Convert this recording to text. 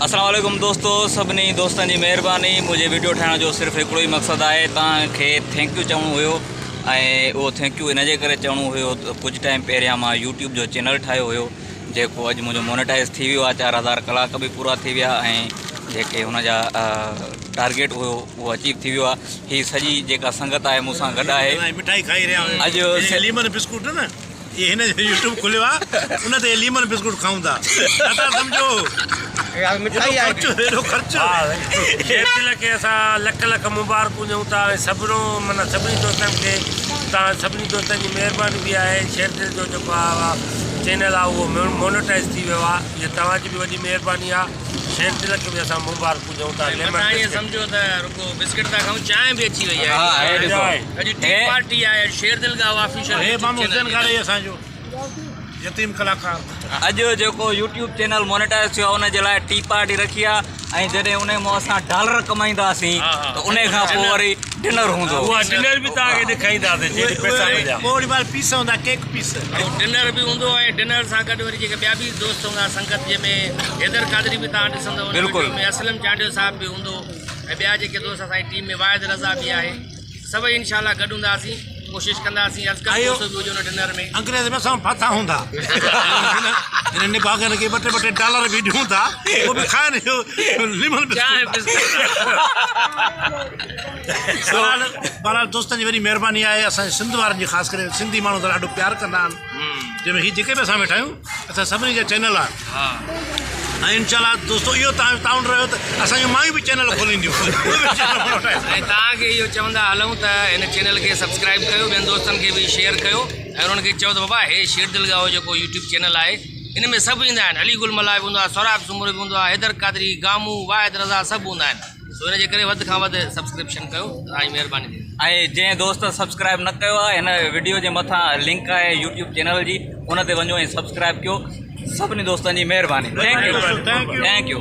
اسلام عليڪم دوستو سڀني دوستن جي مهرباني منهنجي ويڊيو ٺاهڻ جو صرف هڪڙو ئي مقصد آهي توهان کي thank you چوڻو هيو ۽ اهو thank you ان جي ڪري چوڻو هيو ته ڪجهه ٽائيم پهريان مان يوٽيوب جو چينل ٺاهيو هيو جيڪو اڄ منهنجو مونيٽائز ٿي ويو آهي 4000 ڪلاڪ به پورا ٿي ويا ۽ جيڪي هن جا ٽارگيٽ هيو اهو اچيو ٿي ويو آهي هي سڄي جيڪا سنگت آهي مون سان گڏ آهي مٺائي کائي رهيا آهيون اڄ ليمن بسڪوٽ نه هي هن جو يوٽيوب کليو آ ان تي ليمن بسڪوٽ کائون ٿا نٿا سمجهو مٺائي آهي ايڏو خرچ شيردل کي اسان لک لک مبارڪون ڏيون ٿا ۽ سڀنو معنيٰ سڀني دوستن کي تان سڀني دوستن جي مهرباني به آهي شيردل جو جيڪو آ چينل آ اهو مونيٽائز ٿي ويو آ اها توهان جي به وڏي مهرباني آ شيردل کي به اسان مبارڪون ڏيون ٿا ليمن بسڪٽ سمجهو ته رڳو بسڪٽ ٿا کائون چانهه به اچي وئي آهي اڄ ٽي پارٽي آهي شيردل گاهو آفيشل هي مامو حسين گاڏهي اسان جو يتيم ڪلاڪار. اڄ جيڪو يوٽيوب چينل مونيٽائز ٿيو آهي ان جي لاء ٽي پارٽي رکي آهي ۽ جڏهن ان مان اسان ڊالر ڪمائينداسين ته ان کان پوء وري ڊنر هوندو. اها ڊنر به توهان کي ڏيکارينداسين جيڏي پئسا مليا. پوء وري ٻاهر پيس هوندا ڪيڪ پيس. ڊنر به هوندو ۽ ڊنر سان گڏ وري جيڪي ٻيا به دوست هوندا سنگت جنهن ۾ حيدر قادري به توهان ڏسندو ان وڊيو ۾ اسلم چانڊيو صاحب به هوندو ۽ ٻيا جيڪي دوست اسان جي ٽيم ۾ واحد رضا به آهي سڀئي انشاء الله گڏ هونداسين ڪوشش ڪنداسين اصغر کوسو به هجي ان ڊنر ۾. انگريز به اسان ڦاٿا هوندا هن نڀاڳن کي ٻه ٽي ٻه ٽي ڊالر به ڏيون ٿا اهو به کائن ليمن بسڪوٽ. بهرحال بهرحال دوستن جي وڏي مهرباني آهي اسان جي سنڌ وارن جي خاص ڪري سنڌي ماڻهو ته ڏاڍو پيار ڪندا آهن جنهن ۾ هي جيڪي به اسان ويٺا آهيون اسان سڀني جا چينل آهن ۽ انشاء الله دوستو اهو تان جو تعاون رهيو ته اسان جون مايون به چينل کولينديون اهي به چينل ۽ توهان کي اهو چوندا هلون ته هن چينل کي سبسڪرائب ڪيو ٻين دوستن کي به شيئر ڪيو ۽ انهن کي چئو ته بابا هي شير دل ڳاهو جيڪو يوٽيوب چينل آهي ان ۾ سڀ ايندا آهن علي گل ملاح به هوندو آهي سهراب سومرو به هوندو آهي حيدر قادري گامون واحد رضا سڀ هوندا آهن سو ان جي ڪري وڌ کان وڌ سبسڪرپشن ڪيو توهان جي مهرباني ٿيندي. ۽ جنهن دوست سبسڪرائب نه ڪيو آهي هن وڊيو جي مٿان لنڪ آهي يوٽيوب چينل جي ان تي وڃو ۽ سبسڪرائب ڪيو سڀني دوستن جي مهرباني thank you thank you.